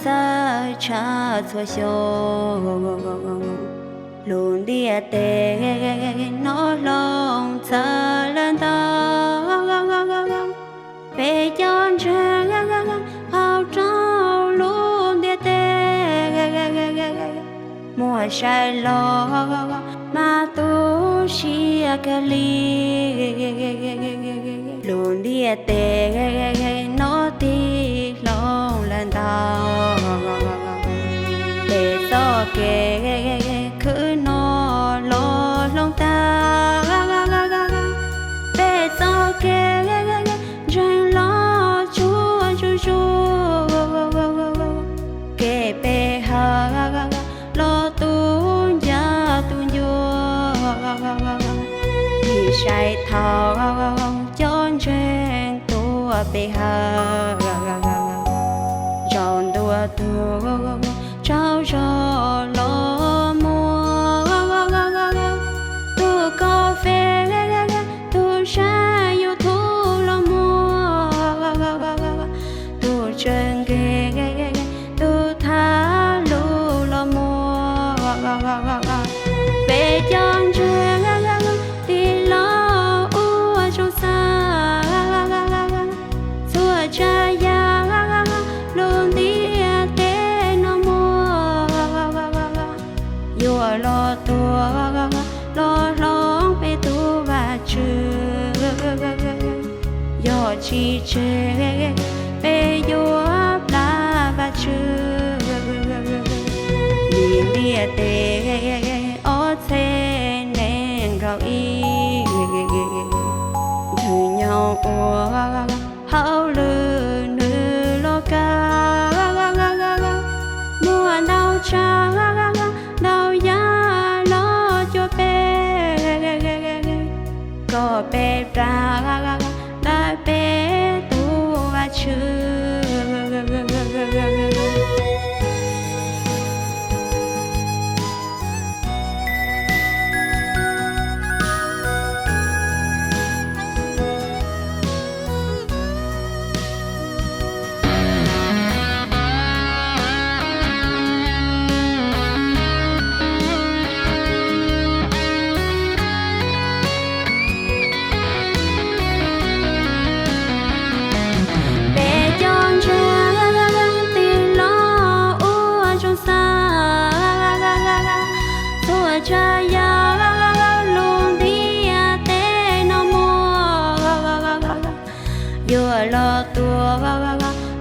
txhawj tshaj txhua xyoo. Lub ntiaj teb no hloov txhawv lawm ntau, peb cov ntseeg hauv rau lub ntiaj teb, muaj saib los mas tu siab kawg li. Lub ntiaj teb no tig hloov lawm ntau, peb txoj kev khwv noj los hloov tag, peb txoj kev ntseeg los tsuag zuj zus, kev pe hawm los tu ncaj tu ncua. Vim saib thaum cov ntseeg tuaj pe hawm, zaum ntuj tus tsaug zog los muaj, tus kov fej, tus saib YouTube los muaj, tus tswj nkeeg, tus tham lus los muaj. Peb cov ntseeg tig los ua zoo xav, txhua tsav yam lub ntiaj teb no muaj, yuav los tuag los hloov peb tus Vajtswv. Yog tsis tseg peb yuav plam Vajtswv. Vim ntiaj teb ob txhiab nees nkaum ib, Nthwv Nyoog ua hauj lwm nws los kawg, muaj ntau tsav ntau yam los cuag peb, kom peb plam ntawm peb tus Vajtswv. Peb cov ntseeg tig los ua zoo xav, txhua tsav yam lub ntiaj teb no muaj, yuav los tuag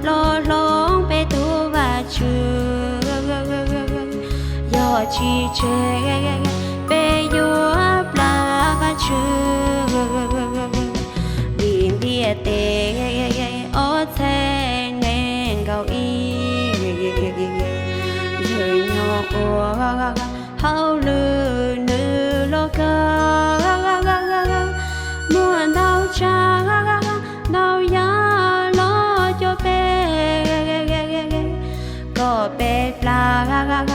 los hloov peb tus Vajtswv. Yog tsis tseg peb yuav plam Vajtswv. Vim ntiaj teb ob txhiab nees nkaum ib, Nthwv Nyoog ua hauj lwm nws los kawg, muaj ntau tsav ntau yam los cuag peb, kom peb plam